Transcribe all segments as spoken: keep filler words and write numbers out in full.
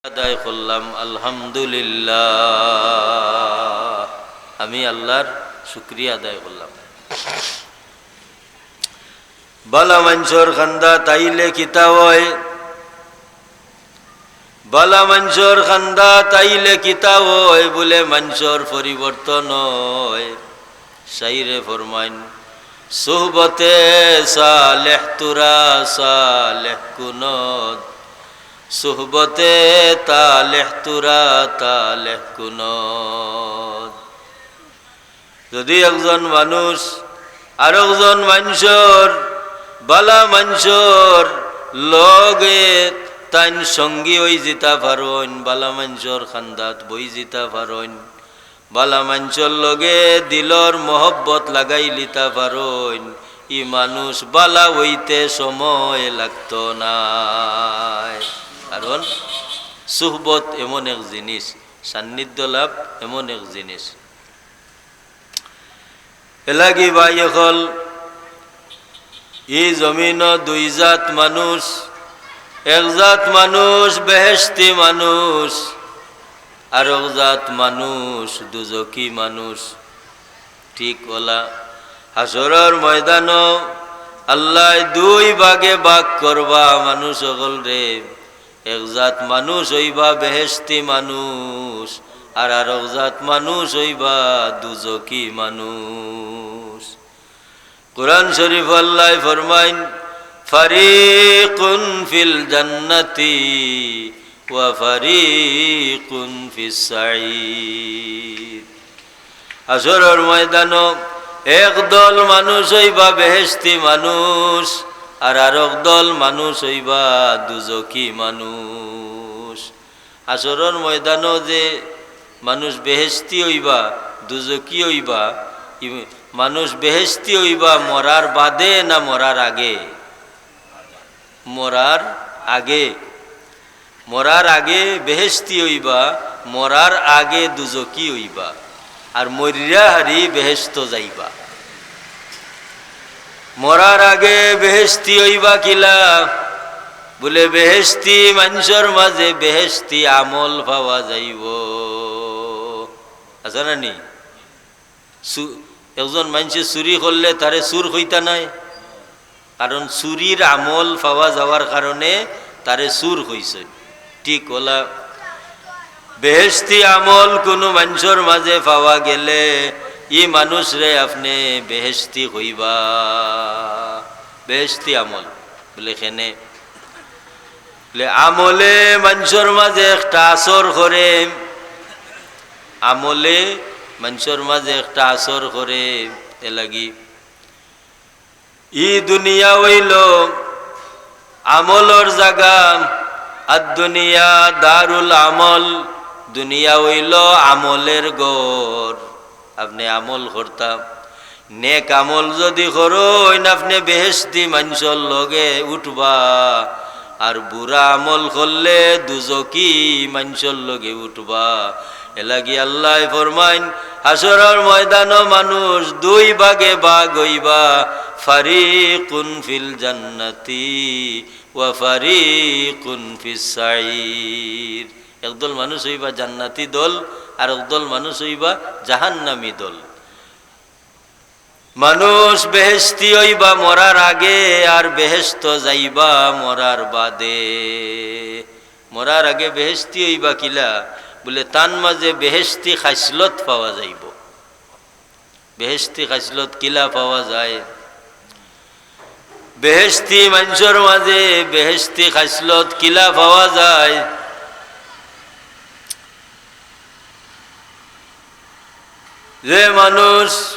আদায় করলাম, আলহামদুলিল্লাহ। আমি আল্লাহর শুকরিয়া আদায় করলাম। বালা মানষর কান্দাত আইলে কিতা অয়? বালা মানষর কান্দাত আইলে কিতা অয়? বুলে মানষর পরিবর্তন অয়। শাইরে ফরমাইন, "সুহবতে সালেহ তুরা সালেহ কুনদ, সুহবতে তালেহ তুরা তালেহ কুনদ।" যদি একজন মানুষ আরকজন মানষর, বালা মানষর লগে তাইন সঙ্গী অইযিতা পারইন, বালা মানষর কান্দাত বইযিতা পারইন, বালা মানষর লগে দিলর মহব্বত লাগাইলিতা পারইন, ই মানুষ বালা অইতে সময় লাগতো নায়। কারণ সুহবত এমন এক জিনিস, সান্নিধ্য লাভ এমন এক জিনিস। এরলাগি ভাই অকল, ই জমিনো দুই জাত মানুষ, এক জাত মানুষ বেহেশতি মানুষ, আরক জাত মানুষ দুজখি মানুষ। ঠিক অলা হাশরর ময়দানো আল্লায় দুই ভাগে ভাগ করবা মানুষ অকলরে। এক জাত মানুষ অইবা বেহেশতি মানুষ, আর আরক জাত মানুষ অইবা দুজখি মানুষ। কুরআন শরীফো আল্লায় ফরমাইন, "ফারিকুন ফিল জান্নাতি ওয়া ফারিকুন ফিস সাঈর।" হাশরর ময়দানো এক দল মানুষ অইবা বেহেশতি মানুষ, আর আরক দল মানুষ অইবা দুজখি মানুষ। হাশরর ময়দানো যে মানুষ বেহেশতি অইবা, দুজখি অইবা, ই মানুষ বেহেশতি অইবা মরার বাদে না মরার আগে? মরার আগে। মরার আগে বেহেশতি অইবা, মরার আগে দুজখি অইবা, আর মরিয়া হারি বেহেশতো যাইবা। মরার আগে বেহেশতি অইবা কিলা? বুলে, বেহেশতি মানষর মাঝে বেহেশতি আমল পাওয়া যাইবো। আছে না নি? চু-, একজন মানষে চুরি করলে তারে চুর কইতা নায়, কারণ চুরির আমল পাওয়া যাওয়ার কারণে তারে চুর কইছে। ঠিক অলা বেহেশতি আমল কুনু মানষর মাঝে পাওয়া গেলে ই মানুষরে আপনে বেহেশতি কইবা। বেহেশতি আমল বুলে কেনে? বুলে, আমলে মানষর মাঝে একটা আসর করে, আমলে মানষর মাঝে একটা আসর করে। এরলাগি ই দুনিয়া অইলো আমলর জাগা, আর দুনিয়া দারুল আমল, দুনিয়া অইলো আমলের ঘর। আপনে আমল করতা, নেক আমল যুদি করইন, আপনে বেহেশতি মানষর লগে উঠবা, আর বুরা আমল করলে দুজখি মানষর লগে উঠবা। এরলাগি আল্লায় ফরমাইন, হাশরর ময়দানো মানুষ দুই ভাগে ভাগ অইবা, ফারিকুন ফিল জান্নাতি ওয়া ফারিকুন ফিস সাঈর। একদল মানুষ অইবা জান্নাতি দল, আর একদল মানুষ অইবা জাহান্নামী দল। মানুষ বেহেশতি অইবা মরার আগে, আর বেহেশতো যাইবা মরার বাদে। মরার আগে বেহেশতি অইবা কিলা? বুলে, তান মাঝে বেহেশতি খাইসলত পাওয়া যাইবো। বেহেশতি খাইসলত কিলা পাওয়া যায়? বেহেশতি মানষর মাঝে বেহেশতি খাইসলত কিলা পাওয়া যায়? যে মানুষ,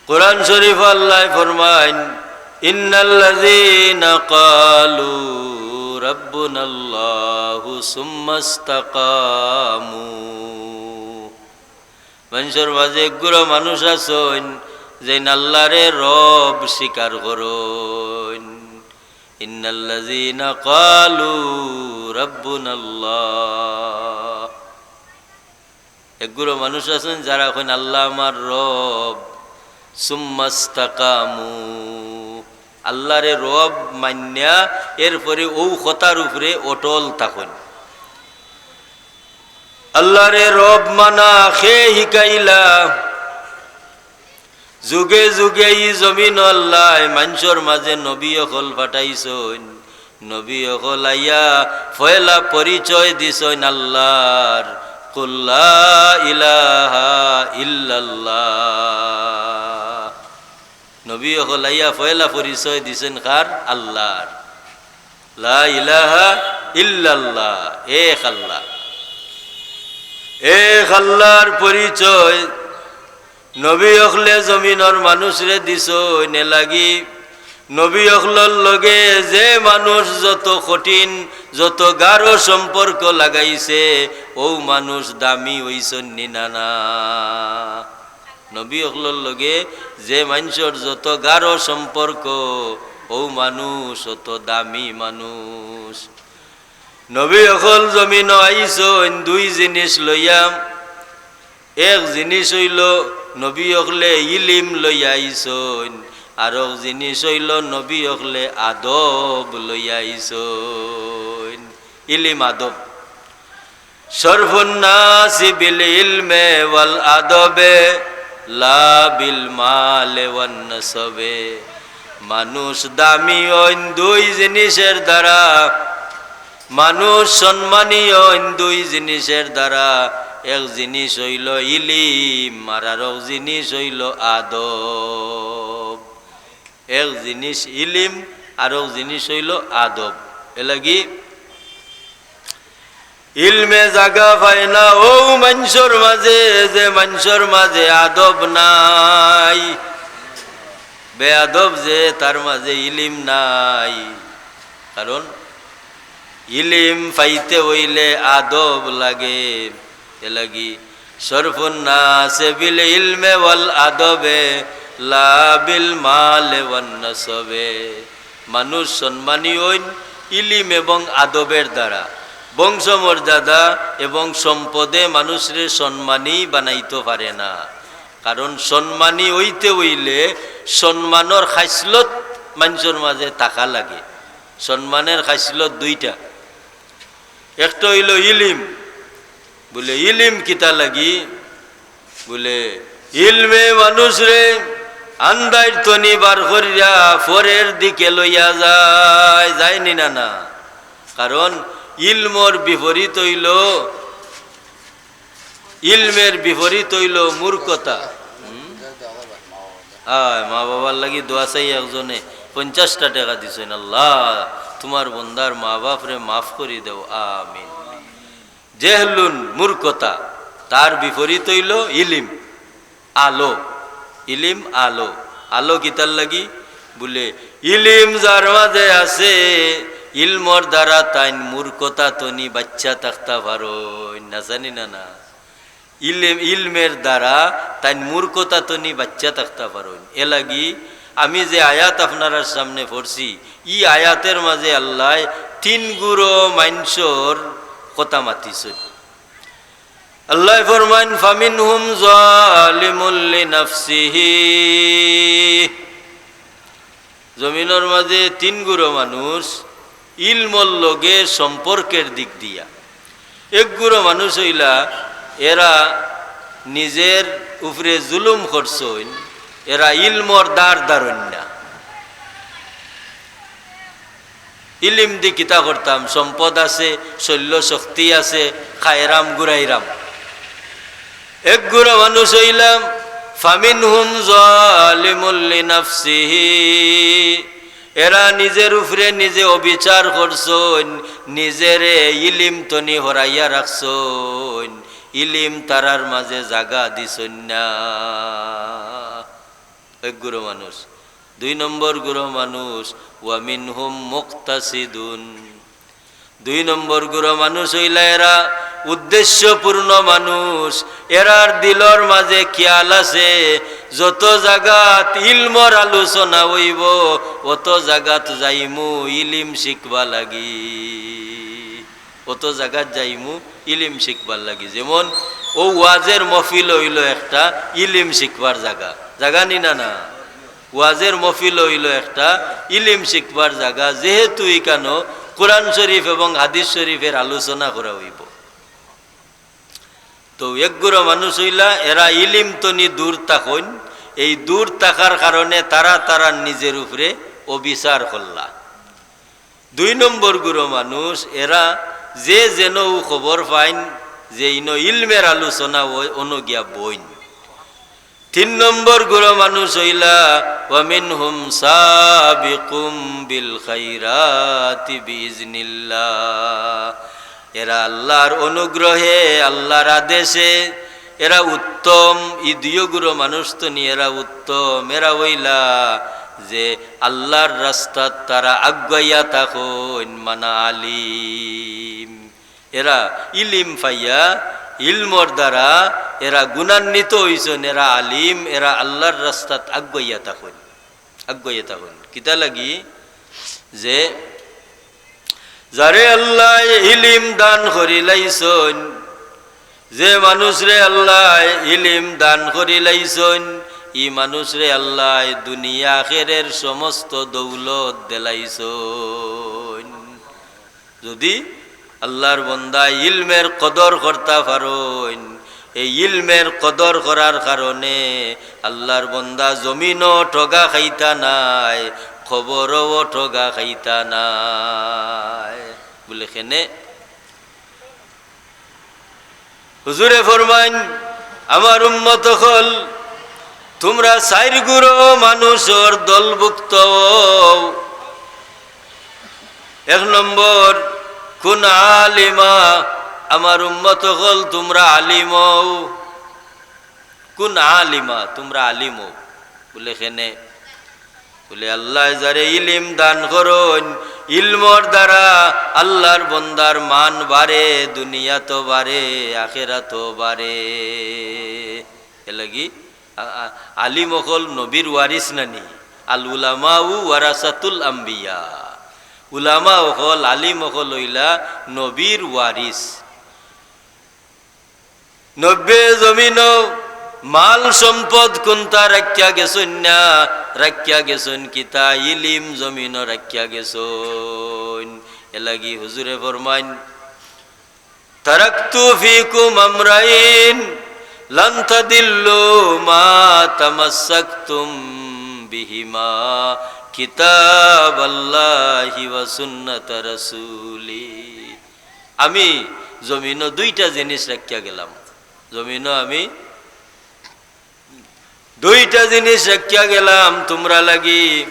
কুরআন শরীফো আল্লায় ফরমাইন, "ইন্নাল্লাযীনা ক্বালু রাব্বুনাল্লাহু সুম্মাস্তাকামু।" মানষর মাঝে একগুলো মানুষ আছইন, যেইন আল্লারে রব স্বীকার করইন। ইন্নাল্লাযীনা ক্বালু রাব্বুনাল্লাহ। একগুলো মানুষ আছইন যারা কইন, "আল্লাহ আমার রব।" সুম্মাস্তাকামু, আল্লারে রব মান্না, এরপরে অউ কথার উপরে অটল থাকইন। আল্লারে রব মানা কে হিকাইলা? যুগে যুগে ই জমিনো আল্লায় মানষর মাঝে নবী অকল পাঠাইছইন। নবী অকল আইয়া পয়লা পরিচয় দিছইন আল্লার, "কুল লা ইলাহা ইল্লাল্লাহ।" নবী অকল আইয়া পয়লা পরিচয় দিছইন কার? আল্লার। লা ইলাহা ইল্লাল্লাহ, এক আল্লাহ। এক আল্লার পরিচয় নবী অকলে জমিনর মানুষরে দিছইন। এরলাগি নবী অকলর লগে যে মানুষ যত কঠিন, যত গাঢ় সম্পর্ক লাগাইছে, অউ মানুষ দামি অইছইন নি না না? নবী অকলর লগে যে মানষর যত গাঢ় সম্পর্ক, অউ মানুষ অত দামি মানুষ। নবী অকল জমিনো আইছইন দুই জিনিস লইয়া। এক জিনিস অইলো নবী অকলে ইলিম লইয়া আইছইন, আরক জিনিস অইলো নবী অকলে আদব লইয়া আইছইন। ইলিম আদব। শরফুন নাসি বিল ইলমে ওয়াল আদবে লা বিল মালে ওয়ান নাসবে। মানুষ দামি অইন দুই জিনিসের দ্বারা, মানুষ সম্মানী অইন দুই জিনিসের দ্বারা। এক জিনিস অইলো ইলিম, আর আরক জিনিস অইলো আদব। এক জিনিস ইলিম, আরক জিনিস অইলো আদব। এরলাগি ইলমে জাগা পায় না অউ মানষর মাঝে, যে মানষর মাঝে আদব নাই। বেয়াদব যে, তার মাঝে ইলিম নাই। কারণ ইলিম পাইতে অইলে আদব লাগে। এরলাগি শরফুন নাসে বিল ইলমে ওয়াল আদবে লা বিল মালে ওয়ান নাসবে। মানুষ সম্মানী অইন ইলিম এবং আদবের দ্বারা। বংশমর্যাদা এবং সম্পদে মানুষরে সম্মানী বানাইতো পারে না। কারণ সম্মানী অইতে অইলে সম্মানর খাইসলত মানষর মাঝে থাকা লাগে। সম্মানের খাইসলত দুইটা, একটা অইলো ইলিম। বুলে, "ইলিম কিতা লাগি?" বুলে, "ইলমে মানুষরে আন্দাইর তনি বার করিয়া পরের দিকে লইয়া যায়, যায় নি না না?" কারণ ইলমর বিপরীত অইলো, ইলমের বিপরীত অইলো মূর্খতা। হুম? আয়, মা বাবার লাগি দোয়া চাই একজনে, পঞ্চাশটা টেকা দিছইন, "আল্লাহ, তুমার বন্দার মা বাপরে মাফ করি দেও, আমিন।" জেহলুন, মূর্খতা, তার বিপরীত অইলো ইলিম, আলো। ইলিম আলো। আলো কিতার লাগি? বুলে, ইলিম যার মাঝে আছে, ইলমর দ্বারা তাইন মূর্খতা তনি বাচ্চা থাকতা পারইন, না জানি না না। ইলিম, ইলমের দ্বারা তাইন মূর্খতা তনি বাচ্চা থাকতা পারইন। এরলাগি আমি যে আয়াত আপনারার সামনে পড়ছি, ই আয়াতের মাঝে আল্লায় তিন গুরু মানষর কথা মাতিছইন। আল্লায় ফরমাইন, "ফামিনহুম যালিমুল লিনাফসিহি।" জমিনর মাঝে তিন গুরু মানুষ ইলমর লগে সম্পর্কের দিক দিয়া। এক গুরু মানুষ অইলা, এরা নিজের উপরে জুলুম করছইন, এরা ইলমর ধার ধারইন না। ইলিম দি কিতা করতাম, সম্পদ আছে, শল্য শক্তি আছে, খাইরাম ঘুরাইরাম। এক গুরু মানুষ অইলা, "ফামিনহুম যালিমুল লিনাফসিহি।" এরা নিজের উপরে নিজে অবিচার করছইন, নিজেরে ইলিম তনি হরাইয়া রাখছইন, ইলিম তারার মাঝে জাগা দিছইন না। এক গুরু মানুষ। দুই নম্বর গুরু মানুষ, "ওয়া মিনহুম মুক্তাসিদুন।" দুই নম্বর গুরু মানুষ অইলা এরা উদ্দেশ্যপূর্ণ মানুষ, এরার দিলর মাঝে খিয়াল আছে, যত জাগাত ইলমর আলোচনা অইবো, অত জাগাত যাইমু ইলিম শিখবা লাগি। অত জাগাত যাইমু ইলিম শিখবার লাগি। যেমন অউ ওয়াজের মহফিল অইলো একটা ইলিম শিখবার জাগা, জাগা নি না না? ওয়াজের মহফিল অইলো একটা ইলিম শিখবার জাগা, যেহেতু ইকানো কোরআন শরীফ এবং হাদিস শরীফের আলোচনা করা অইবো। তো এক গুরু মানুষ অইলা, এরা ইলিম তনি দূর থাকইন, এই দূর থাকার কারণে তারা তারার নিজের উপরে অবিচার করলা। দুই নম্বর গুরু মানুষ, এরা যে যেন খবর পাইন যে ইনো ইলমের আলোচনা অয়, অনো গিয়া বইন। তিন নম্বর গুরু মানুষ অইলা, "ওয়া মিনহুম সাবিকুম বিল খাইরাতি বিইজনিল্লাহ।" এরা আল্লাহর অনুগ্রহে, আল্লাহর আদেশে এরা উত্তম। ই দুইও গুরু মানুষ তনি এরা উত্তম। এরা অইলা যে আল্লাহর রাস্তাত তারা আগুয়াইয়া থাকইন, মানা আলিম। এরা ইলিম পাইয়া, ইলমর দ্বারা এরা গুণান্বিত অইছইন, এরা আলিম, এরা আল্লাহর রাস্তাত আগুয়াইয়া থাকইন, আগুয়াইয়া থাকইন। কিতা লাগি? যে যারে আল্লায় ইলিম দান করিলাইছইন, যে মানুষরে আল্লায় ইলিম দান করিলাইছইন, ই মানুষরে আল্লায় দুনিয়া আখেরের সমস্ত দৌলত দিলাইছইন। যদি আল্লাহর বন্দা ইলমের কদর করতা পারইন, এই ইলমের কদর করার কারণে আল্লাহর বন্দা জমিনও ঠগা খাইতা নায়, কবরও ঠগা খাইতা নায়। বুলে কেনে? হুজুরে ফরমাইন, "আমার উম্মত অকল, তুমরা চাইর গুরু মানুষর দলভুক্ত অও। এক নম্বর, কুন আলিমা, আমার উম্মত অকল, তুমরা আলিম অও।" কুন আলিমা, তুমরা আলিম অও। বুলে কেনে? বুলে, আল্লায় যারে ইলিম দান করইন, ইলমর দ্বারা আল্লাহর বন্দার মান বাড়ে, দুনিয়াতও বাড়ে, আখেরাতও বাড়ে। এরলাগি আ-, আ-, আলিম অকল নবীর ওয়ারিস নানি? আল উলামাউ ওয়ারাসাতুল আম্বিয়া। উলামা অকল, আলিম অকল অইলা নবীর ওয়ারিস। নবীয়ে জমিনো মাল সম্পদ কুন্তা রাখিয়া গেছইন না, রাখিয়া গেছইন কিতা? ইলিম জমিনো রাখিয়া গেছইন। এরলাগি হুজুরে ফরমাইন, "তারাকতু ফিকুম আমরাইন লান তাদিল্লু মা তামাসসাকতুম বিহিমা, কিতাবাল্লাহি ওয়া সুন্নাতা রাসূলি।" আমি জমিনো দুইটা জিনিস রাখিয়া গেলাম, জমিনো আমি দুইটা জিনিস রাখিয়া গেলাম তুমরার লাগি।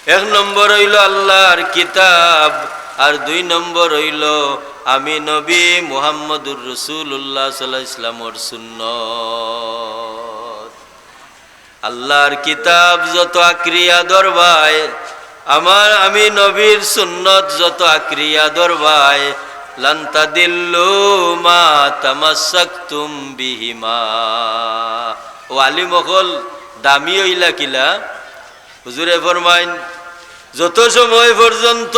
এক নম্বর অইলো আল্লাহর কিতাব, আর দুই নম্বর অইলো আমি নবী মুহাম্মদুর রাসূলুল্লাহ সাল্লাল্লাহু আলাইহি ওয়াসাল্লামর সুন্নত। আল্লাহর কিতাব যত আঁকড়িয়া ধরবায়, আমার, আমি নবীর সুন্নত যত আঁকড়িয়া ধরবায়, লান তাদিল্লু মা তামাসসাকতুম বিহিমা। ও আলিম অকল, দামি অইলা কিলা? হুজুরে ফরমাইন, যত সময় পর্যন্ত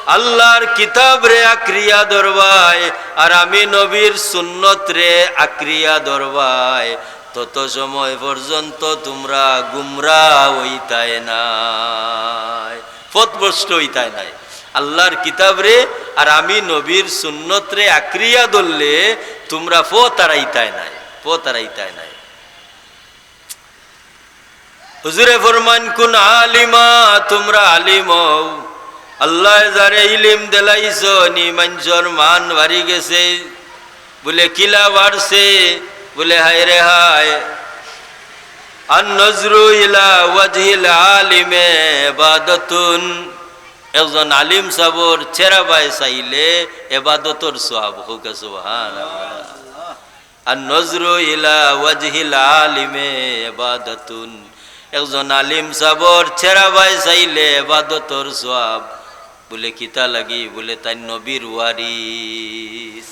আল্লাহর কিতাবরে আঁকড়িয়া ধরবায় আর আমি নবীর সুন্নতরে আঁকড়িয়া ধরবায়, তত সময় পর্যন্ত তুমরা গুমরা অইতায় নায়, পথভ্রষ্ট অইতায় নায়। আল্লাহর কিতাবরে আর আমি নবীর সুন্নতরে আঁকড়িয়া ধরলে তুমরা পথ হারাইতায় নায়, পথ হারাইতায় নায়। হুজুরে ফরমাইন, কুন আলিমা, তুমরা আলিম অও। আল্লায় যারে ইলিম দিলাইছইন, ই মানষর মান বাড়ি গেছে। বুলে, কিলা বাড়ছে? বুলে, হায় রে হায়, আন নজরু ইলা ওয়াজহিল আলিমে ইবাদাতুন। একজন আলিম সাবর চেহারা বায় চাইলে এবাদতর সওয়াব। কউক্কা সুবহানাল্লাহ। আর নজরু ইলা ওয়াজহিল আলিমে ইবাদাতুন। একজন আলিম সাবর চেহারা বায় চাইলে এবাদতর সওয়াব। বুলে, কিতা লাগি? বুলে, তাইন নবীর ওয়ারিস।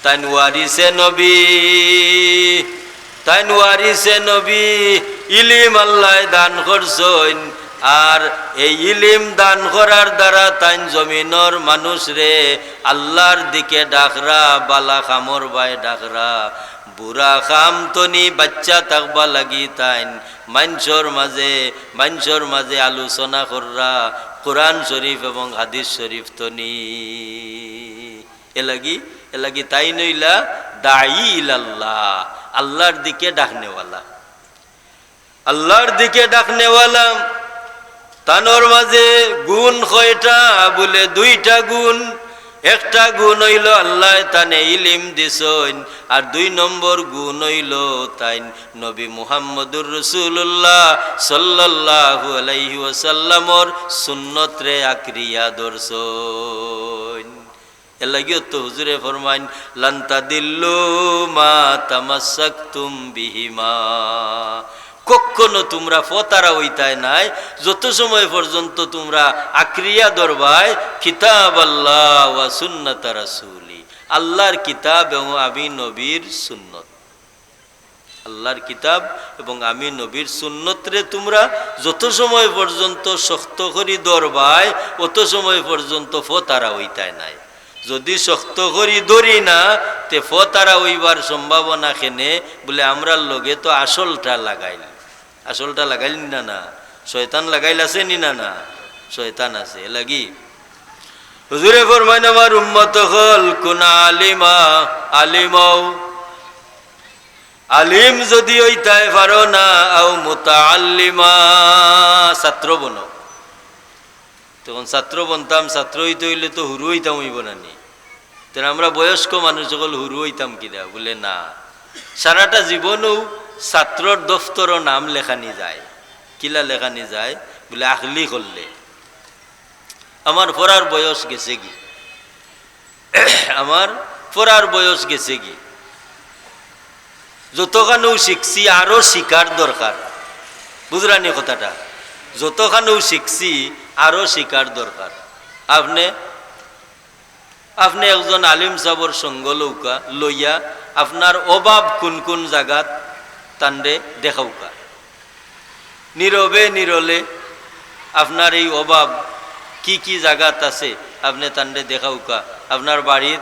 তাইন ওয়ারিসে নবী, তাইন ওয়ারিসে নবী, ইলিম আল্লায় দান করছইন। আর এই ইলিম দান করার দ্বারা তাইন জমিনর মানুষরে আল্লাহর দিকে ডাকরা, বালা কামর বায় ডাকরা, পুরা কাম তনি বাচ্চা থাকবা লাগি তাইন মানষর মাঝে, মানষর মাঝে আলোচনা কররা কোরআন শরীফ এবং হাদিস শরীফ তনি। এলাগি, এলাগি তাইন অইলা দাঈ ইলাল্লাহ, আল্লাহর দিকে ডাকনেওয়ালা। আল্লাহর দিকে ডাকনেওয়ালা, তানর মাঝে গুণ কয়টা? বুলে দুইটা গুণ। একটা গুণ অইলো আল্লায় তানে ইলিম দিছইন, আর দুই নম্বর গুণ অইলো তাইন নবী মুহাম্মদুর রাসূলুল্লাহ সাল্লাল্লাহু আলাইহি ওয়াসাল্লামর সুন্নতরে আঁকড়িয়া ধরছইন। এরলাগিও তো হুজুরে ফরমাইন, "লান তাদিল্লু মা তামাসসাকতুম বিহিমা।" কখনো তুমরা ফতারা অইতায় নায়, যত সময় পর্যন্ত তুমরা আঁকড়িয়া ধরবায় কিতাবাল্লাহ ওয়া সুন্নাতা রাসূলি, আল্লাহর কিতাব এবং আমি নবীর সুন্নত। আল্লাহর কিতাব এবং আমি নবীর সুন্নতরে তুমরা যত সময় পর্যন্ত শক্ত করি ধরবায়, অত সময় পর্যন্ত ফতারা অইতায় নায়। যদি শক্ত করি ধরি না, তে ফতারা অইবার সম্ভাবনা কেনে? বুলে, আমরার লগে তো আসলটা লাগাইল। আসলটা লাগাইল নি না, না? শয়তান লাগাইল আছে নি না, না? শয়তান আছে। এরলাগি হুজুরে ফরমাইন, "আমার উম্মত অকল, কুন আলিমা, আলিম অও।" আলিম যদি অইতায় পারো না, আও মুতাআল্লিমা, ছাত্র বনো। তখন ছাত্র বনতাম, ছাত্র অইতে অইলে তো হুরু অইতাম অইবো না নি? তে আমরা বয়স্ক মানুষ অকল হুরু অইতাম কিলা? বুলে, না, সারাটা জীবনও ছাত্রর দফতরও নাম লেখানি যায়। কিলা লেখানি যায়? বুলে, আখলি করলে। আমার পড়ার বয়স গেছেগি, আমার পড়ার বয়স গেছেগি। যতখানও শিখছি, আরো শিখার দরকার। বুঝরা নি কথাটা? যতখানও শিখছি, আরো শিখার দরকার। আপনে, আপনে একজন আলিম সাবর সঙ্গ লউকা, লইয়া আপনার অভাব কুন কুন জাগাত তানরে দেখাউকা। নীরবে নিরলে আপনার এই অভাব কি কি জাগাত আছে, আপনে তানরে দেখাউকা। আপনার বাড়িত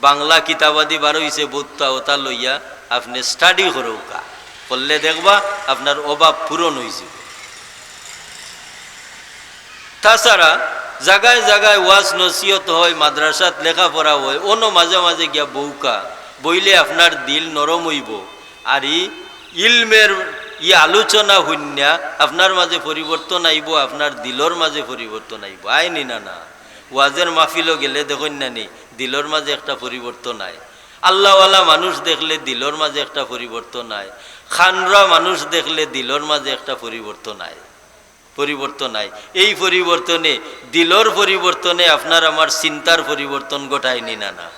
বাংলা কিতাবাদি বার অইছে বউততা, অতা লইয়া আপনে study করউকা। করলে দেখবা আপনার অভাব পূরণ অইযিবো। তাছাড়া জাগায় জাগায় ওয়াজ নসিহত হয়, মাদ্রাসাত লেখাপড়া হয়, অনো মাঝে মাঝে গিয়া বউকা, বইলে আপনার দিল নরম অইবো। আর ই ইলমের ই আলোচনা হুনিয়া আপনার মাঝে পরিবর্তন আইবো, আপনার দিলর মাঝে পরিবর্তন আইবো। আয় নি না, না? ওয়াজের মাহফিলো গেলে দেখইন না নি, দিলর মাঝে একটা পরিবর্তন আয়। আল্লাহওয়ালা মানুষ দেখলে দিলর মাঝে একটা পরিবর্তন আয়। খানরা মানুষ দেখলে দিলর মাঝে একটা পরিবর্তন আয়, পরিবর্তন আয়। এই পরিবর্তনে, দিলর পরিবর্তনে আপনার আমার চিন্তার পরিবর্তন ঘটায় নি না, না?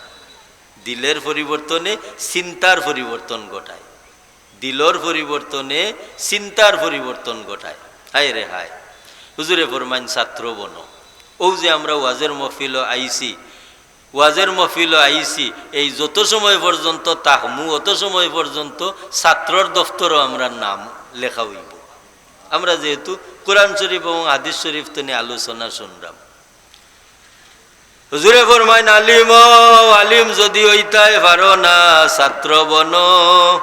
দিলের পরিবর্তনে চিন্তার পরিবর্তন ঘটায়, দিলর পরিবর্তনে চিন্তার পরিবর্তন ঘটায়। হায় রে হায়। হুজুরে ফরমাইন, ছাত্র বনো। অউ যে আমরা ওয়াজের মহফিলো আইছি, ওয়াজের মহফিলো আইছি, এই যত সময় পর্যন্ত থাকমু, অত সময় পর্যন্ত ছাত্রর দফতরও আমরার নাম লেখা অইবো। আমরা যেহেতু কোরআন শরীফ এবং হাদিস শরীফ তনে আলোচনা শুনরাম। হুজুরে ফরমাইন, আলিম অও, আলিম যদি অইতায় পারো না, ছাত্র বনো।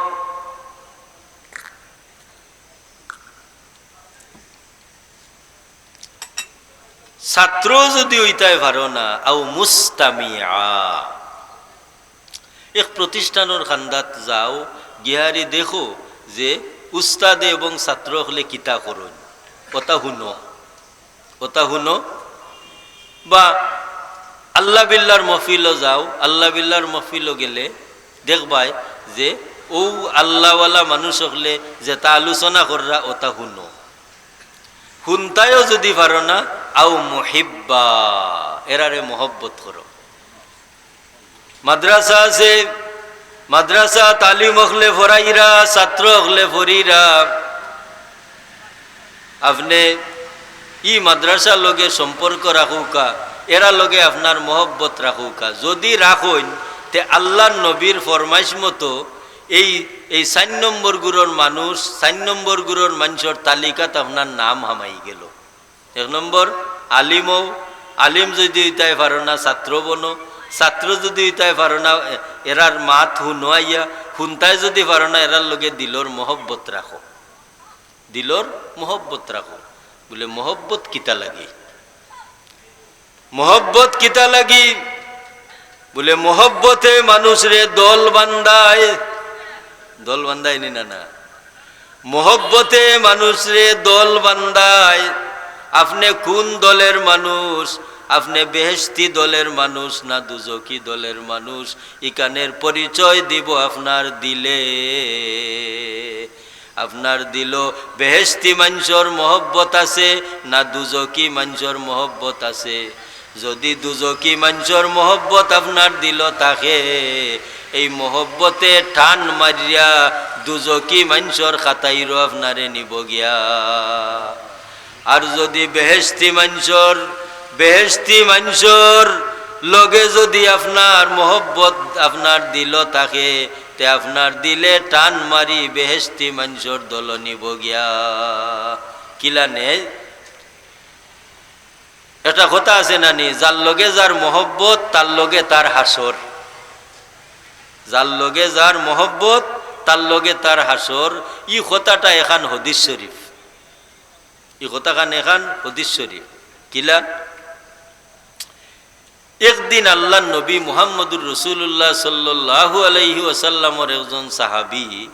ছাত্র যদি অইতায় পারো না, আও মুস্তামিআ, এক প্রতিষ্ঠানর কান্দাত যাও, গিয়ারি দেখো যে উস্তাদে এবং ছাত্র অকলে কিতা করইন, অতা হুনো, অতা হুনো। বা আল্লাহ বিল্লার মহফিলো যাও, আল্লাহ বিল্লার মহফিলো গেলে দেখবায় যে অউ আল্লাহওয়ালা মানুষ অকলে যেতা আলোচনা কররা, অতা হুনো। হুনতায়ও যদি পারো না, আও মুহিব্বা, এরারে মহব্বত করো। মাদ্রাসা আছে, মাদ্রাসাত আলিম অকলে পড়াইরা, ছাত্র অকলে পড়িরা। আপনে ই মাদ্রাসার লগে সম্পর্ক রাখউকা, এরার লগে আপনার মহব্বত রাখউকা। যদি রাখইন, তে আল্লাহর নবীর ফরমাইশ মতো এই, এই চাইর নম্বর গুরুর মানুষ, চাইর নম্বর গুরুর মানষর তালিকাত আপনার নাম হামাই গেলো। এক নম্বর, আলিম অও, আলিম যদি অইতায় পারো না, ছাত্র বনো, ছাত্র যদি অইতায় পারো না, এ-, এরার মাত হুনো আইয়া, কুন্তায় যুদি পারো না, এরার লগে দিলর মহব্বত রাখো, দিলর মহব্বত রাখো। বুলে, মহব্বত কিতা লাগি? মহব্বত কিতা লাগি? বুলে, মহব্বতে মানুষরে দল বান্ধায়। দল বান্ধায় নি না, না? মহব্বতে মানুষরে দল বান্ধায়। আপনে কুন দলের মানুষ? আপনে বেহেশতি দলের মানুষ না দুজকি দলের মানুষ? ইখানের পরিচয় দিবো আপনার দিলে। আপনার দিলো বেহেশতি মানষর মহব্বত আছে না দুজকি মানষর মহব্বত আছে? যুদি দুজকি মানষর মহব্বত আপনার দিলো থাকে, এই মহব্বতে টান মারিয়া দুজকি মানষর খাতাইরও আপনারে নিবো গিয়া। আর যুদি বেহেশতি মানষর, বেহেশতি মানষর লগে যুদি আপনার মহব্বত আপনার দিলো থাকে, তে আপনার দিলে টান মারি বেহেশতি মানষর দলো নিবো গিয়া। কিলা নে? একটা কথা আছে না নি, যার লগে যার মহব্বত, তার লগে তার হাশর। যার লগে যার মহব্বত, তার লগে তার হাশর। ই কথাটা এখান হাদিস শরীফ। ই কথাখান এখান হাদিস শরীফ। কিলা? একদিন আল্লার নবী মুহাম্মদুর রাসূলুল্লাহ সাল্লাল্লাহু আলাইহি ওয়াসাল্লামর একজন সাহাবী,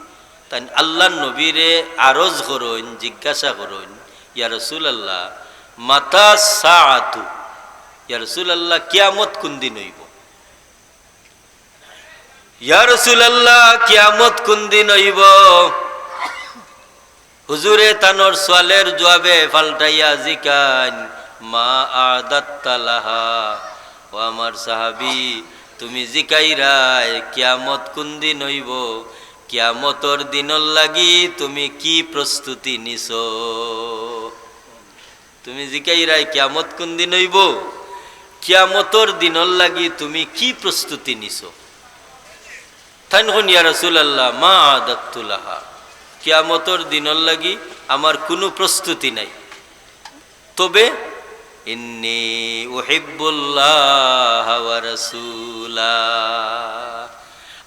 তাইন আল্লার নবীরে আরজ করইন, জিজ্ঞাসা করইন, "ইয়া রাসূলাল্লাহ, মাতা সাআতু?" ইয়া রাসূলাল্লাহ, কিয়ামত কুন দিন অইবো? ইয়া রাসূলাল্লাহ, কিয়ামত কুন দিন অইবো? হুজুরে তানর সওয়ালর জুয়াবে পাল্টাইয়া জিকাইন, "মা আ'দাত্তা লাহা?" ও আমার সাহাবী, তুমি জিকাইরায়, "কিয়ামত কুন দিন অইবো?" কিয়ামতর দিনর লাগি তুমি কি প্রস্তুতি নিছো? তুমি জিকাইরায়, "কিয়ামত কুন দিন অইবো?" কিয়ামতর দিনর লাগি তুমি কি প্রস্তুতি নিছো? তাইন কইন, "ইয়া রাসূলাল্লাহ, মা আ'দাত্তু লাহা।" কিয়ামতর দিনর লাগি আমার কুনু প্রস্তুতি নাই। তবে, "ইন্নী উহিব্বুল্লাহা ওয়া রাসূলা।"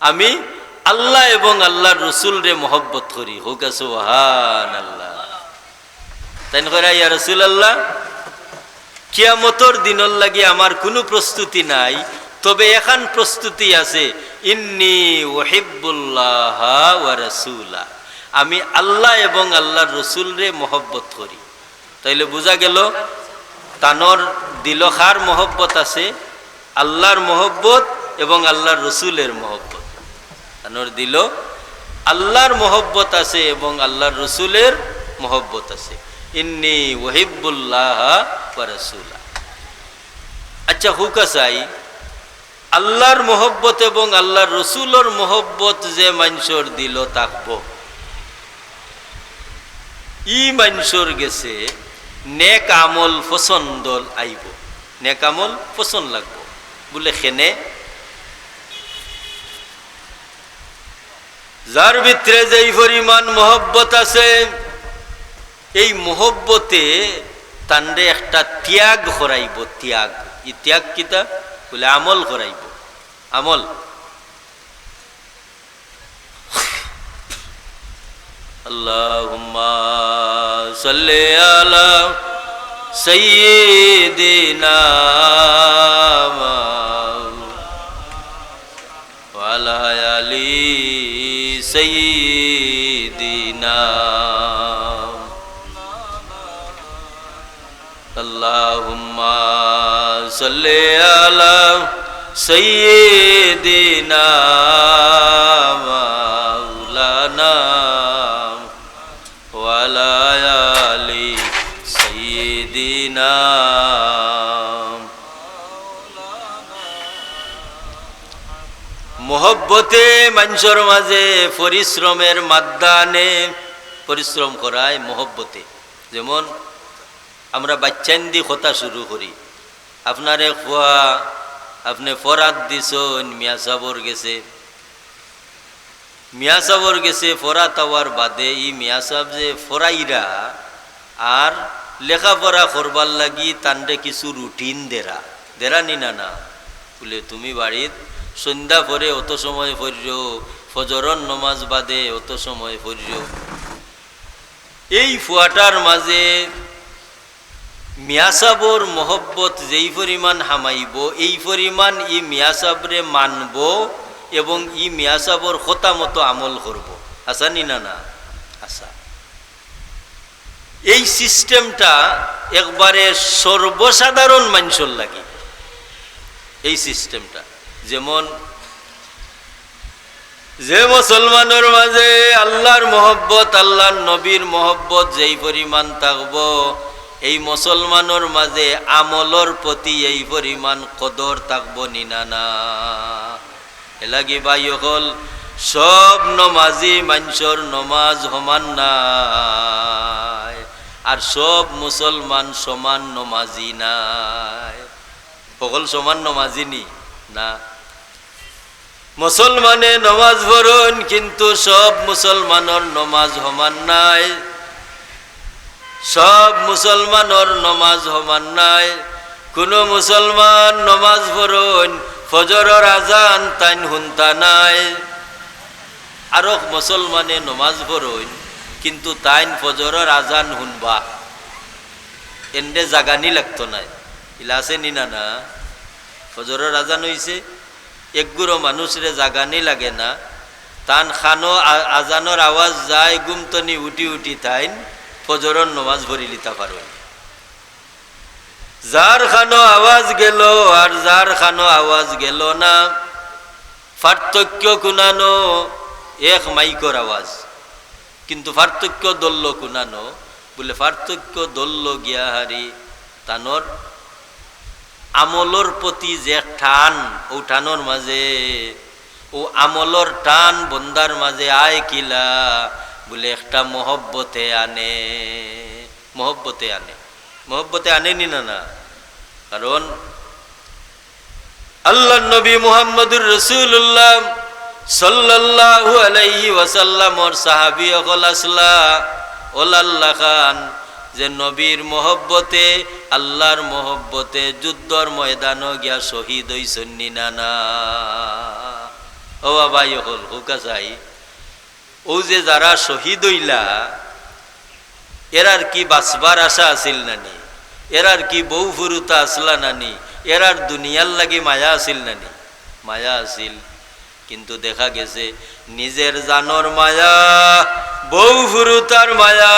আমি আল্লাহ এবং আল্লার রসুলরে মহব্বত করি। কউক্কা সুবহানাল্লাহ। তাইন কইরা, "ইয়া রাসূলাল্লাহ, কিয়ামতর দিনর লাগি আমার কুনু প্রস্তুতি নাই, তবে এখান প্রস্তুতি আছে, ইন্নী উহিব্বুল্লাহা ওয়া রাসূলা, আমি আল্লাহ এবং আল্লার রসুলরে মহব্বত করি।" তাইলে বুঝা গেল, তানর দিলো কার মহব্বত আছে? আল্লার মহব্বত এবং আল্লার রসুলের মহব্বত। তানর দিলো আল্লার মহব্বত আছে এবং আল্লার রসুলের মহব্বত আছে। ইন্নী উহিব্বুল্লাহা ওয়া রাসূলা। আচ্ছা, কউক্কা চাই, আল্লার মহব্বত এবং আল্লার রসুলর মহব্বত যে মানষর দিলো থাকবো, ই মানষর গেছে নেক আমল পছন্দ আইবো, নেক আমল পছন্দ লাগবো। বুলে, কেনে? যার ভিতরে যেই পরিমাণ মহব্বত আছে, এই মহব্বতে তানরে একটা ত্যাগ করাইবো। ত্যাগ, ই ত্যাগ কিতা? বুলে, আমল করাইবো, আমল। আল্লাহুম্মা সাল্লি আলা সাইয়্যিদিনা ওয়া আলা আলি সাইয়্যিদিনা। আল্লাহুম্মা সাল্লি আলা সাইয়্যিদিনা মাওলানা ওয়া আলা আলি সাইয়্যিদিনা। মহব্বতে মানষর মাঝে পরিশ্রমের মাধ্যমে পরিশ্রম করায় মহব্বতে। যেমন আমরা বাইচ্চাইন্দি কথা শুরু করি, আপনার এক ফুয়া, আপনে ফরাত দিছইন মিয়া সাবর গেছে, মিয়া সাবর গেছে ফরাত আওয়ার বাদে ই মিয়া সাব যে ফরাইরা আর লেখাপড়া করবার লাগি তানরে কিছু রুটিন দেরা, দেরা নি না না? বুলে, "তুমি বাড়িত সন্ধ্যা পরে অত সময় পড়িও, ফজরর নমাজ বাদে অত সময় পড়িও। এই ফুয়াটার মাঝে মিয়াসাবর মহব্বত যেই পরিমাণ হামাইবো, এই পরিমাণ ই মিয়াসাবরে মানবো এবং ই মিয়াসাবর কথা মতো আমল করবো। আছা নি না, না? আছা। এই system টা একবারে সর্বসাধারণ মানষর লাগি। এই system টা যেমন, যে মুসলমানর মাঝে আল্লাহর মহব্বত, আল্লাহর নবীর মহব্বত যেই পরিমাণ থাকবো, এই মুসলমানর মাঝে আমলর প্রতি এই পরিমাণ কদর থাকবো নি না, না? এরলাগি ভাই অকল, সব নমাজি মানষর নমাজ সমান নায়, আর সব মুসলমান সমান নমাজি নায়। অকল সমান নমাজি নি? না। মুসলমানে নমাজ পড়ইন, কিন্তু সব মুসলমানর নমাজ সমান নায়। সব মুসলমানর নমাজ সমান নায়। কুনু মুসলমান নমাজ পড়ইন, ফজরর আজান তাইন হুনতা নায়। আরক মুসলমানে নমাজ পড়ইন, কিন্তু তাইন ফজরর আজান হুনবা, এনরে জাগানি লাগতো নায়। ইলা আছে নি না, না? ফজরর আজান অইছে, একগুরো মানুষরে জাগানি লাগে না। তান কানো আ-, আজানর আওয়াজ যায়, ঘুম তনি উঠি উঠি তাইন ফজরর নমাজ পড়িলিতা পারইন। যার কানো আওয়াজ গেলো আর যার কানো আওয়াজ গেলো না, পার্থক্য কুনানো? এক মাইকর আওয়াজ, কিন্তু পার্থক্য ধরলো কুনানো? বুলে পার্থক্য ধরলো গিয়া হারি তানর আমলর প্রতি যে টান, অউ টানর মাঝে, অউ আমলর টান বন্দার মাঝে আয় কিলা? বুলে একটা মহব্বতে আনে, মহব্বতে আনে, মহব্বতে আনে নি না, না? কারণ আল্লাহর নবী মুহাম্মদুর রাসূলুল্লাহ সাল্লাল্লাহু আলাইহি ওয়াসাল্লামর সাহাবী অকল আছলা, অলার লাখান যে নবীর মহব্বতে, আল্লাহর মহব্বতে যুদ্ধর ময়দানো গিয়া শহীদ অইছইন নি না, না? ও বাবা, ই অকল, হুকা চাই। অউ যে যারা শহীদ অইলা, এরার কি বাঁচবার আশা আছিল না নি? এরার কি বউ ফুরুতা আছলা না নি? এরার দুনিয়ার লাগি মায়া আছিল না নি? মায়া আছিল। কিন্তু দেখা গেছে নিজের জানর মায়া, বউ ফুরুতার মায়া,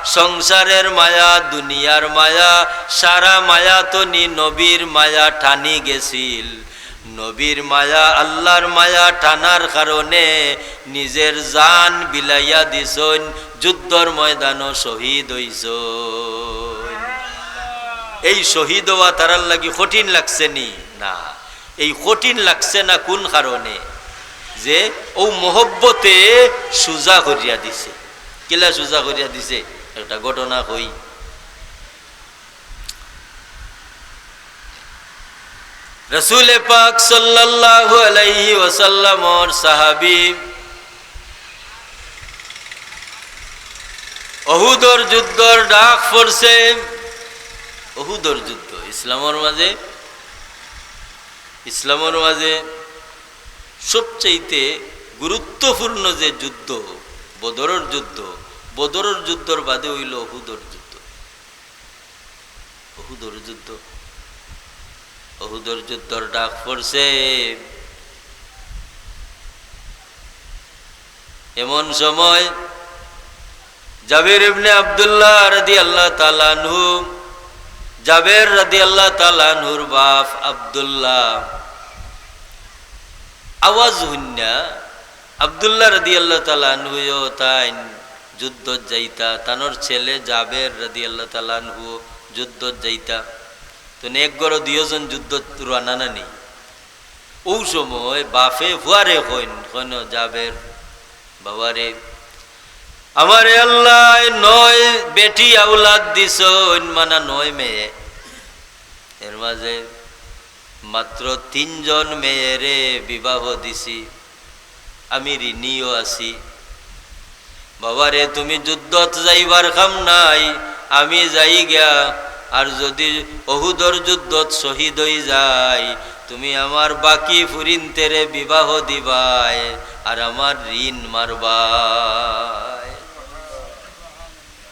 সংসারের মায়া, দুনিয়ার মায়া, সারা মায়া তনি নবীর মায়া টানি গেছিল। নবীর মায়া, আল্লাহর মায়া টানার কারণে নিজের জান বিলাইয়া দিছইন, যুদ্ধর ময়দানো শহীদ অইছইন। এই শহীদ অওয়া তারার লাগি কঠিন লাগছে নি? না। এই কঠিন লাগছে না কুন কারণে? যে অউ মহব্বতে সুজা করিয়া দিছে। কিলা সুজা করিয়া দিছে? একটা ঘটনা কই। রাসূলে পাক সাল্লাল্লাহু আলাইহি ওয়াসাল্লামর সাহাবী, অহুদর যুদ্ধর ডাক পড়ছে। অহুদর যুদ্ধ ইসলামর মাঝে, ইসলামর মাঝে সবচাইতে গুরুত্বপূর্ণ যে যুদ্ধ, বদরর যুদ্ধ, বদরর যুদ্ধর বাদে অইলো অহুদর যুদ্ধ। অহুদর যুদ্ধ, অহুদর যুদ্ধর ডাক পড়ছে। এমন সময় জাবির ইবনে আব্দুল্লাহ রাদিয়াল্লাহু তাআলা আনহু, জাবের রাদিয়াল্লাহু তাআলা আনহুর বাপ আব্দুল্লাহ, আওয়াজ হুনিয়া আব্দুল্লাহ রাদিয়াল্লাহু তাআলা আনহুও তাইন যুদ্ধত যাইতা, তানর ছেলে জাবের রাদিয়াল্লাহু তাআলা আনহুও যুদ্ধত যাইতা। তো এক ঘরো দুইজন যুদ্ধত রওয়ানা না নি। অউ সময় বাপে ফুয়ারে কইন, কইন, "জাবের, বাবারে, আমারে আল্লায় নয় বেটি আওলাদ দিছইন, মানা নয় মেয়ে। এর মাঝে মাত্র তিনজন মেয়েরে বিবাহ দিছি, আমি ঋণীও আছি। বাবারে, তুমি যুদ্ধত যাইবার কাম নাই, আমি যাই গিয়া আর যুদি অহুদর যুদ্ধত শহীদ অইযাই, তুমি আমার বাকি ফুরিন্তেরে বিবাহ দিবায়, আর আমার ঋণ মারবায়।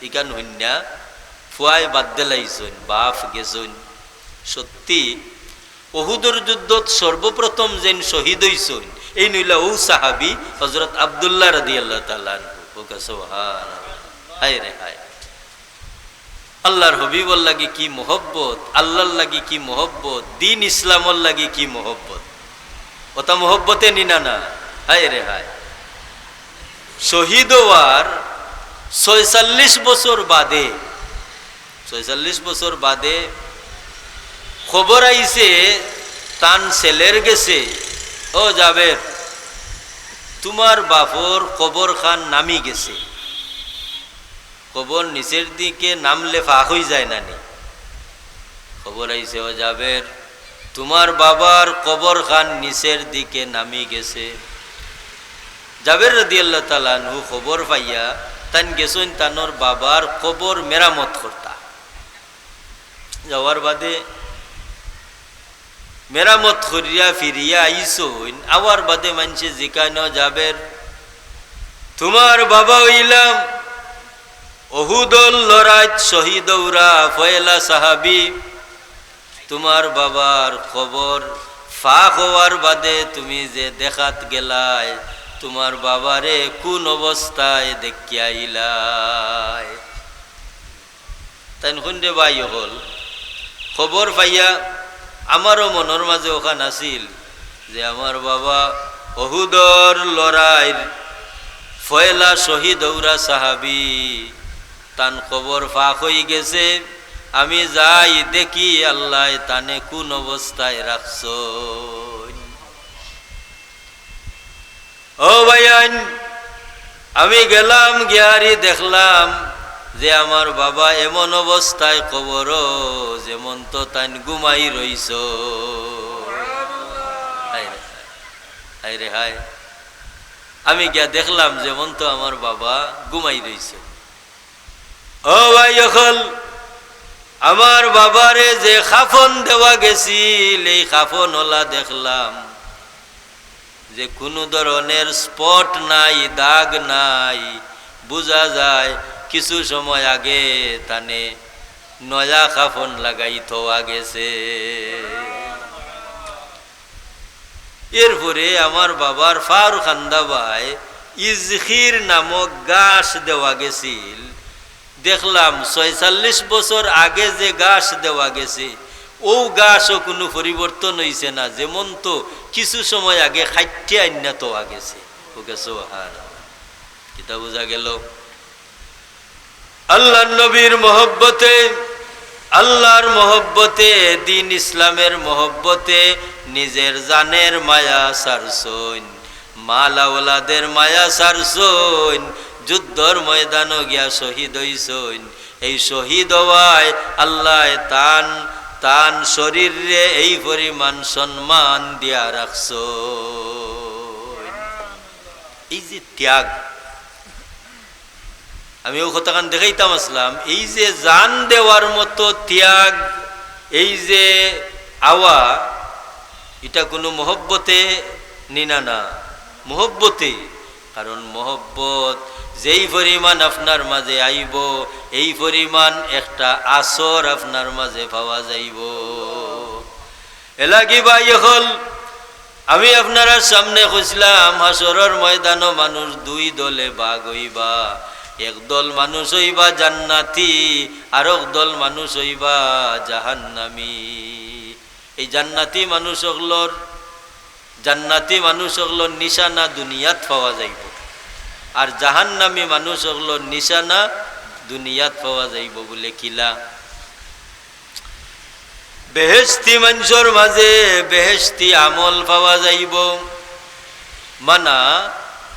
ইখান হুনিয়া ফুয়ায় বাদ দিলাইছইন, বাফ গেছইন। সত্যি অহুদর যুদ্ধত সর্বপ্রথম যেইন শহীদ অইছইন, এইন অইলা অউ সাহাবী হযরত আব্দুল্লাহ রাদিয়াল্লাহু তাআলা আনহু। ওকে সুবহানাল্লাহ। হায় রে হায়। আল্লার হবিবর লাগি কি মহব্বত, আল্লার লাগি কি মহব্বত, দ্বীন ইসলামর লাগি কি মহব্বত। অতা মহব্বতে নি না না? হায় রে হায়। শহীদ অওয়ার ছয়চল্লিশ বছর বাদে, ছয়চল্লিশ বছর বাদে খবর আইছে তান ছেলের গেছে, "ও জাবের, তুমার বাফর কবরখান নামি গেছে।" কবর নিচের দিকে নামলে ফাঁক অইযায় না নি? খবর আইছে, "ও জাবের, তুমার বাবার কবরখান নিচের দিকে নামি গেছে।" জাবের রাদিয়াল্লাহু তাআলা আনহু খবর পাইয়া তাইন গেছইন তানর বাবার কবর মেরামত করতা। যাওয়ার বাদে মেরামত করিয়া ফিরিয়া আইছইন, আওয়ার বাদে মানষে জিকাইন, "ও জাবের, তুমার বাবা অইলা অহুদর লড়াইত শহীদ অওরা পয়লা সাহাবী, তুমার বাবার কবর ফাঁক অওয়ার বাদে তুমি যে দেখাত গেলায়, তুমার বাবারে কুন অবস্থায় দেখিয়া আইলায়?" তাইন কইন, "রে ভাই অকল, খবর পাইয়া আমারও মনর মাঝে অখান আছিল যে আমার বাবা অহুদর লড়াইর পয়লা শহীদ অওরা সাহাবী, তান কবর ফাঁক অইগেছে। আমি যাই দেখি আল্লায় তানে কুন অবস্থায় রাখছইন।" ও ভাইয়াইন, আমি গেলাম, গিয়ারি দেখলাম যে আমার বাবা এমন অবস্থায় কবরো, যেমন তো তাইন ঘুমাই রইছইন। হায় রে হায়, হায় রে হায়। আমি গিয়া দেখলাম যেমন তো আমার বাবা ঘুমাই রইছইন। ও ভাই অকল, আমার বাবারে যে কাফন দেওয়া গেছিল, এই কাফন অলা দেখলাম যে কুনু ধরনের spot নাই, দাগ নাই, বুঝা যায় কিছু সময় আগে তানে নয়া কাফন লাগাই থওয়া গেছে। এরপরে আমার বাবার ফাওর কান্দা বায় ইজখির নামক ঘাস দেওয়া গেছিল। দেখলাম, ছয়চল্লিশ বছর আগে যে ঘাস দেওয়া গেছে, অউ ঘাসও কুনু পরিবর্তন অইছে না, যেমন তো কিছু সময় আগে কাইট্টা আইন্না থওয়া গেছে। ওকে সুবহানাল্লাহ। কিতা বুঝা গেল? আল্লার নবীর মহব্বতে, আল্লার মহব্বতে, দ্বীন ইসলামের মহব্বতে নিজের জানের মায়া ছাড়ছইন, মাল আওলাদের মায়া ছাড়ছইন, যুদ্ধর ময়দানো গিয়া শহীদ অইছইন। এই শহীদ অওয়ায় আল্লায় তান, তান শরীররে এই পরিমাণ সম্মান দিয়া রাখছইন। এই যে ত্যাগ, আমি অউ কথাখান দেখাইতাম আছলাম, এই যে জান দেওয়ার মতো ত্যাগ, এই যে আওয়া, ইটা কুনু মহব্বতে নি না না, মহব্বতে। কারণ মহব্বত যেই পরিমাণ আপনার মাঝে আইবো, এই পরিমাণ একটা আসর আপনার মাঝে পাওয়া যাইবো। এলাগি ভাই অকল, আমি আপনারার সামনে কইছলাম, হাশরর ময়দানো মানুষ দুই দলে ভাগ অইবা। এক দল মানুষ অইবা জান্নাতি, আরক দল মানুষ অইবা জাহান্নামি। এই জান্নাতি মানুষ অকলর, জান্নাতি মানুষ অকলর নিশানা দুনিয়াত পাওয়া যাইবো, আর জাহান্নামি মানুষ অকলর নিশানা দুনিয়াত পাওয়া যাইবো। বুলে কিলা? বেহেশতি মানষর মাঝে বেহেশতি আমল পাওয়া যাইবো। মানা,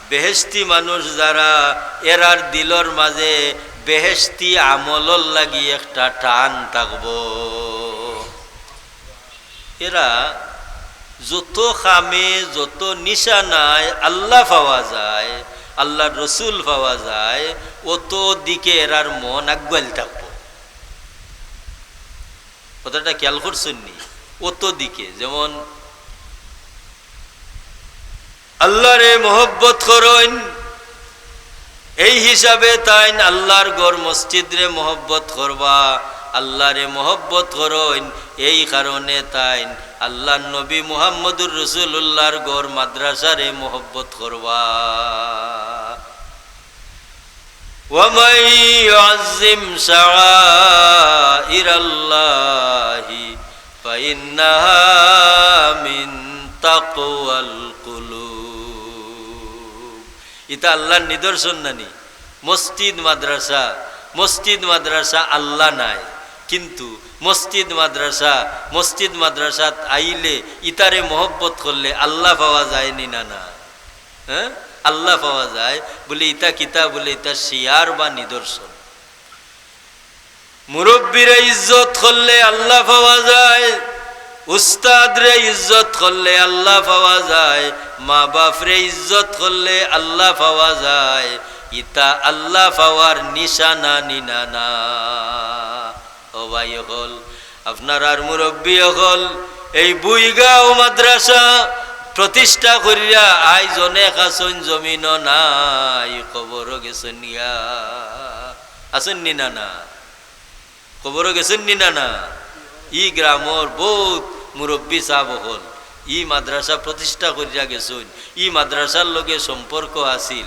বেহেশতি মানুষ যারা, এরার দিলর মাঝে বেহেশতি আমলর লাগি একটা টান থাকবো। এরা যত কামে, যত নিশানায় আল্লাহ পাওয়া যায়, আল্লার রসুল পাওয়া যায়, অত দিকে এরার মন আগুয়াইল থাকবো। কথাটা খেয়াল করছইন নি? অত দিকে, যেমন আল্লাহরে মহব্বত করইন, এই হিসাবে তাইন আল্লাহর ঘর মসজিদরে মহব্বত করবা। আল্লাহরে মহব্বত করইন, এই কারণে তাইন আল্লাহর নবী মুহাম্মদুর রাসূলুল্লাহর ঘর মাদ্রাসারে মহব্বত করবা। ومن يعظم شعائر الله فإنها من تقوى القلوب। ইতা আল্লাহর নিদর্শন নানি? মসজিদ মাদ্রাসা, মসজিদ মাদ্রাসা আল্লাহ নাই, কিন্তু মসজিদ মাদ্রাসা, মসজিদ মাদ্রাসাত আইলে, ইতারে মহব্বত করলে আল্লাহ পাওয়া যায় নি না, না? হ্যাঁ, আল্লাহ পাওয়া যায়। বলে, ইতা কিতা? বলে, ইতা শিয়ার বা নিদর্শন। মুরব্বীরে ইজ্জত করলে আল্লাহ পাওয়া যায়, উস্তাদরে ইজ্জত করলে আল্লাহ পাওয়া যায়, মা বাপরে ইজ্জত করলে আল্লাহ পাওয়া যায়। ইতা আল্লাহ পাওয়ার নিশানা নি না, না? ও ভাই অকল, আপনারার মুরব্বী অকল, এই বুইগাঁও মাদ্রাসা প্রতিষ্ঠা করিয়া আইজ অনেক আছইন, জমিনো নাই, কবরো গেছইন গিয়া। আছইন নি না, না? কবরো গেছইন নি না, না? ই গ্রামর বউত মুরব্বী সাব অকল ই মাদ্রাসা প্রতিষ্ঠা করিয়া গেছইন। ই মাদ্রাসার লগে সম্পর্ক আছিল,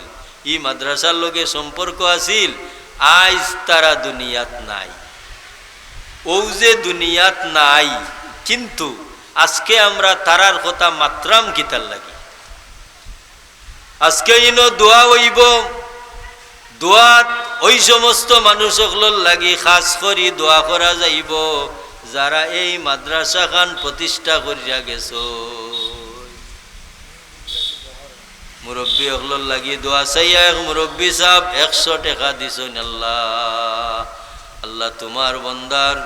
ই মাদ্রাসার লগে সম্পর্ক আছিল। আইজ তারা দুনিয়াত নাই। অউ যে দুনিয়াত নাই, কিন্তু আজকে আমরা তারার কথা মাতরাম কিতার লাগি? আজকে ইনো দোয়া অইবো, দোয়াত ওই সমস্ত মানুষ অকলর লাগি খাস করি দোয়া করা যাইবো, যারা এই মাদ্রাসা খান প্রতিষ্ঠা করিয়া গেছইন। মুরব্বী অকলর লাগি দোয়া চাইয়া এক মুরব্বী সাব একশো টেকা দিছইন। আল্লাহ, আল্লাহ, তুমার বন্দার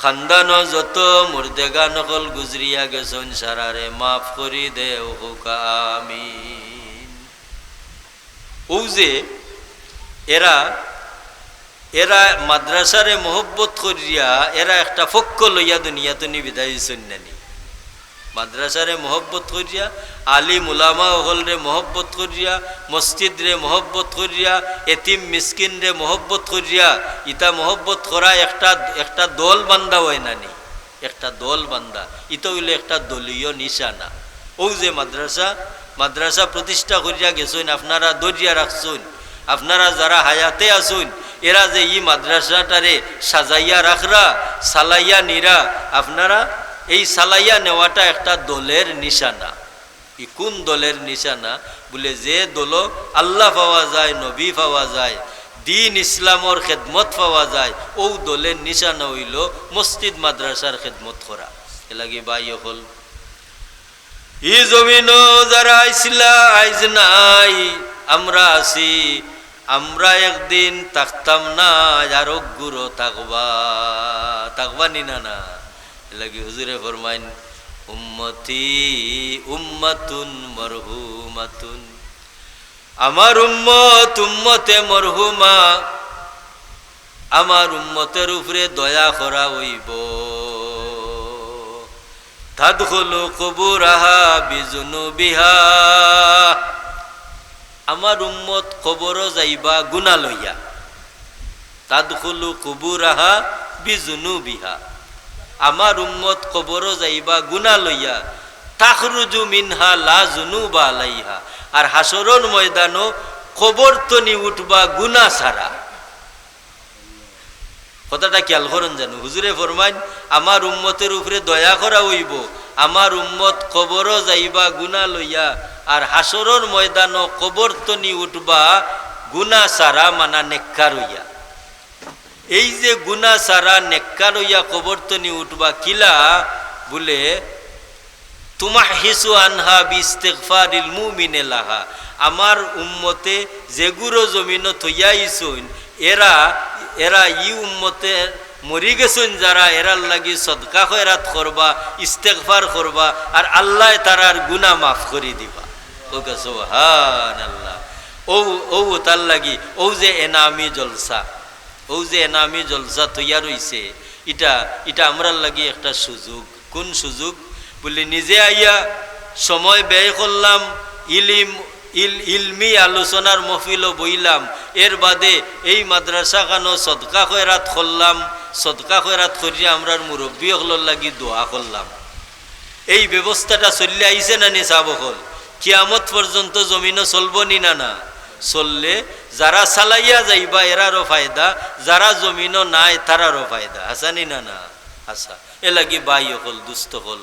খান্দানো যত মুর্দেগান অকল গুজরিয়া গেছইন, সারারে মাফ করি দেও, কউক্কা আমিন। অউ যে এরা, এরা মাদ্রাসারে মহব্বত করিয়া এরা একটা পক্ষ লইয়া দুনিয়া তনে বিদায় অইছইন নানি? মাদ্রাসারে মহব্বত করিয়া, আলিম উলামা অকলরে মহব্বত করিয়া, মসজিদরে মহব্বত করিয়া, এতিম মিসকিনরে মহব্বত করিয়া, ইতা মহব্বত করা একটা, একটা দল বান্দা অয় নানি? একটা দল বান্দা, ইতা অইলো একটা দলীয় নিশানা। অউ যে মাদ্রাসা, মাদ্রাসা প্রতিষ্ঠা করিয়া গেছইন, আপনারা ধরিয়া রাখছইন, আপনারা যারা হায়াতে আছইন, এরা যে ই মাদ্রাসাটারে সাজাইয়া রাখরা, চালাইয়া নিরা, আপনারা এই চালাইয়া নেওয়াটা একটা দলের নিশানা। ই কুন দলের নিশানা? বুলে, যে দলো আল্লাহ পাওয়া যায়, নবী পাওয়া যায়, দ্বীন ইসলামর খেদমত পাওয়া যায়, অউ দলের নিশানা অইলো মসজিদ মাদ্রাসার খেদমত করা। এরলাগি ভাই অকল, ই জমিনো যারা আইছলা, আইজ নাই, আমরা আছি, আমরা একদিন থাকতাম না, আর অগুরো থাকবা, থাকবা নি না, না? এরলাগি হুজুরে ফরমাইন, উম্মতি উম্মাতুন মারহুমাতুন, আমার উম্মত উম্মতে মরহুমা, আমার উম্মতের উপরে দয়া করা অইবো। তাদখুলু কুবুরাহা বিজুনুবিহা। আমার উম্মত কবরো যাইবা গুনা লইয়া। তাদখুলু কুবুরাহা বিজুনুবিহা। আমার উম্মত কবরো যাইবা গুনা লইয়া। তাখরুজু মিনহা লা জুনুবা আলাইহা। আর হাশরর ময়দানো কবর তনি উঠবা গুনা ছাড়া। কথাটা খেয়াল করইন জানু, হুজুরে ফরমাইন, আমার উম্মতের উপরে দয়া করা অইবো, আমার উম্মত কবরো যাইবা গুনা লইয়া, আর হাশরর ময়দানো কবর তনি উঠবা গুনা ছাড়া, মানা নেককার অইয়া। এই যে গুনা ছাড়া নেককার অইয়া কবর তনি উঠবা কিলা, বুলে, তুমাহহিসু আনহা বিইস্তিগফারিল মুমিনে লাহা। আমার উম্মতে যেগুরো জমিনো থইয়া আইছইন, এরা, এরা ই উম্মতে মরি গেছইন যারা, এরার লাগি সদকা খয়রাত করবা, ইস্তেগফার করবা, আর আল্লায় তারার গুনা মাফ করি দিবা। কউক্কা সুবহানাল্লাহ। অউ, অউ তার লাগি, অউ যে এনামি জলসা, অউ যে এনামি জলসা থইয়া রইছে, ইটা, ইটা আমরার লাগি একটা সুযোগ। কুন সুযোগ? বুলি নিজে আইয়া সময় ব্যয় করলাম, ইলিম, ইল-, ইলমি আলোচনার মহফিলো বইলাম, এর বাদে এই মাদ্রাসাখানো সদকা খয়রাত করলাম, সদকা খয়রাত করিয়া আমরার মুরব্বী অকলর লাগি দোয়া করলাম। এই ব্যবস্থাটা চলিয়া আইছে না নি সাব অকল? কিয়ামত পর্যন্ত জমিনো চলবো নি না, না? চললে যারা চালাইয়া যাইবা এরারও ফায়দা, যারা জমিনো নাই তারারও ফায়দা। হাছা নি না, না? হাছা। এর লাগি ভাই অকল, দুস্ত অকল,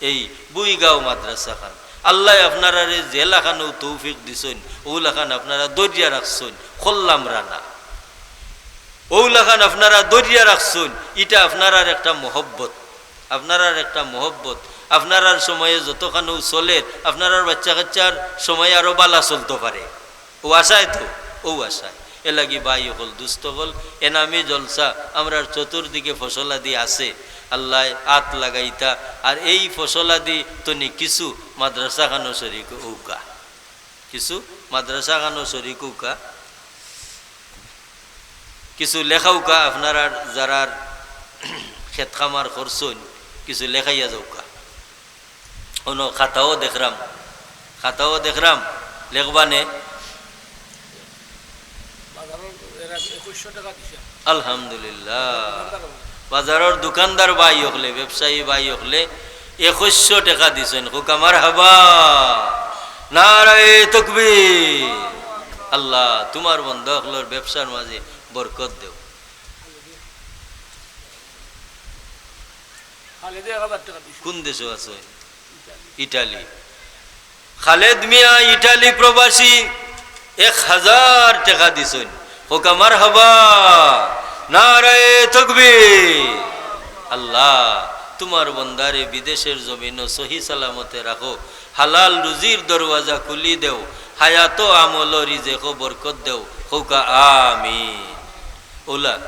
এই বুইগাঁও মাদ্রাসাখান আল্লায় আপনারারে যেলাখানউ তৌফিক দিছইন, অউলাখান আপনারা ধরিয়া রাখছইন, করলাম রানা। অউলাখান আপনারা ধরিয়া রাখছইন, ইটা আপনারার একটা মহব্বত, আপনারার একটা মহব্বত। আপনারার সময়ে যতখানউ চলের, আপনারার বাচ্চা কাচ্চার সময় আরো বালা চলতো পারে। অউ আশায় তো, অউ আশায়। এর লাগি ভাই অকল, দুস্ত অকল, এনামি জলসা, আমরার চতুর্দিকে ফসলাদি আছে, আল্লায় আত লাগাইতা। আর এই ফসলাদি তনি কিছু মাদ্রাসাখানো শরিক অউকা, কিছু মাদ্রাসাখানো শরিক অউকা, কিছু লেখাউকা, আপনারার যারার খেত খামার করছইন, কিছু লেখাইয়া যাউকা। অনো খাতাও দেখরাম, খাতাও দেখরাম, লেখবানে। বাজারর এরা একুশশো টেকা দিছে। আলহামদুলিল্লাহ। দোকানদার অকলে। বাজারর দোকানদার ভাই অকলে, ব্যবসায়ী ভাই অকলে একুশশো টেকা দিছইন। কউকা মারহাবা। নারায়ে তাকবীর। আল্লাহ, তুমার বন্দা অকলর ব্যবসার মাঝে বরকত দেও। খালেদে এক হাজার টেকা দিছে। কুন দেশো আছইন? ইটালি। খালেদ মিয়া ইটালি প্রবাসী এক হাজার টেকা দিছইন। কউকা মারহাবা, নারায়ে তাকবীর। আল্লাহ, তুমার বন্দারে বিদেশর জমিনো সহি সালামতে রাখো, হালাল রুজির দরওয়াজা খুলি দেও, হায়াতো আমলো রিজেকো বরকত দেও। কউকা আমিন। অউলা,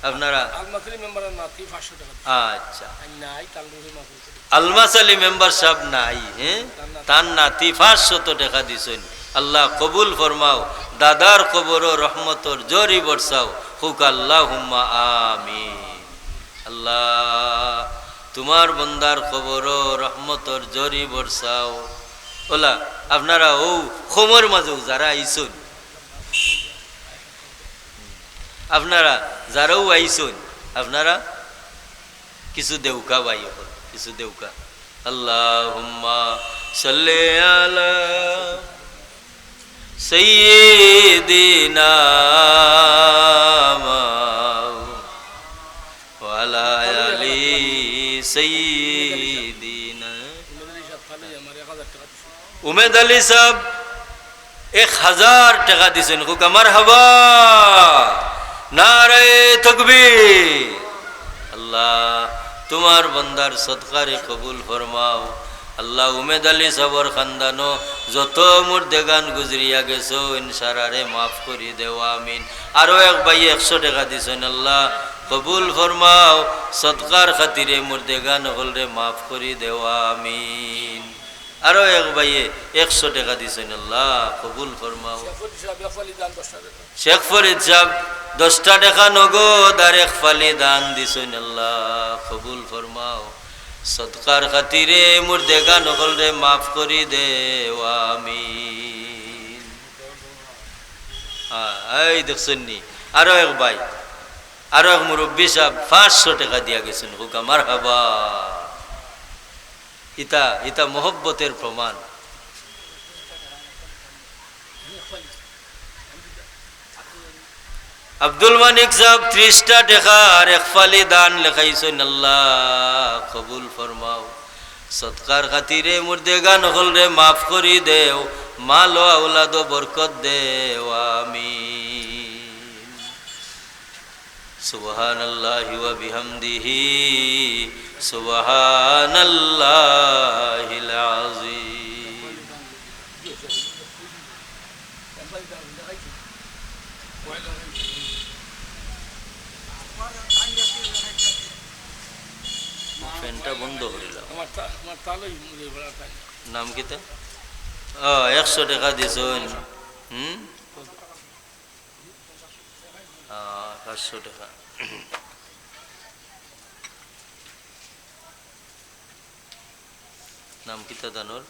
আপনারা আলমাসলি মেম্বারর নাতি পাঁচশো টেকা দিছে। আচ্ছা। আর নাই, তার লগে মাফ করে দিন। আলমাস আলী মেম্বার সাব নাই, হ্যাঁ? তার নাতি পাঁচশত টেকা দিছইন। আল্লাহ কবুল ফরমাও, দাদার কবরো রহমতর জরি বরসাও, কউকা আল্লাহুম্মা আমিন। আল্লাহ, তুমার বন্দার কবরো রহমতর জরি বরসাও। অউলা, আপনারা অউ কমর মাঝেউ যারা আইছইন, আপনারা যারাউ আইছইন, আপনারা কিছু দেউকা ভাই অকল, কিছু দেউকা। আল্লাহুম্মা সাল্লি আলা সাইয়্যিদিনা ওয়া আলা আলি সাইয়্যিদিনা। উমেদ আলী সাব এক হাজার টেকা দিছইন, কউকা মারহাবা, নারায়ে তাকবীর। আল্লাহ, তুমার বন্দার সদকারে কবুল ফরমাও। আল্লাহ, উমেদ আলী সাবর খান্দানো যত মুর্দেগান গুজরিয়া গেছইন, সারারে মাফ করি দেও, আমিন। আরো এক ভাই একশো টেকা দিছইন, আল্লাহ কবুল ফরমাও, সদকার খাতিরে মুর্দেগান অকলরে মাফ করি দেও, আমিন। আরো এক ভাইয়ে একশো টেকা দিছইন, আল্লাহ কবুল ফরমাও। শেখ ফরিদ সাব এক ফালি দান দশটা টেকা। শেখ ফরিদ সাব দশটা টেকা নগদ আর এক ফালি দান দিছইন, আল্লাহ কবুল ফরমাও। সদকার খাতিরে মুর্দেগান অকলরে মাফ করি দেও, আমিন। হ্যাঁ, এই দেখছইন নি, আরো এক ভাই, আরো এক মুরব্বী সাব পাঁচশো টেকা দিয়া গেছইন, কউকা মারহাবা। ইতা, ইতা মহব্বতের প্রমাণ। আব্দুল মানিক সাব ত্রিশটা টেকা আর এক ফালি দান লেখাইছইন, আল্লাহ কবুল ফরমাও। সদকার খাতিরে মুর্দেগান অকলরে মাফ করি দেও, মাল ও আওলাদো বরকত দেও, আমিন। সুবহানাল্লাহি ওয়া বিহামদিহি, সুবহানাল্লাহিল আযীম। ফ্যানটা বন্ধ করিলাও। আমার তা-, আমার তালই মুড়ে বেড়া তাই। নাম কিতা? ও, একশো টেকা দিছইন। হুম? আহ, পাঁচশো টেকা। নাম কিতা জানোর?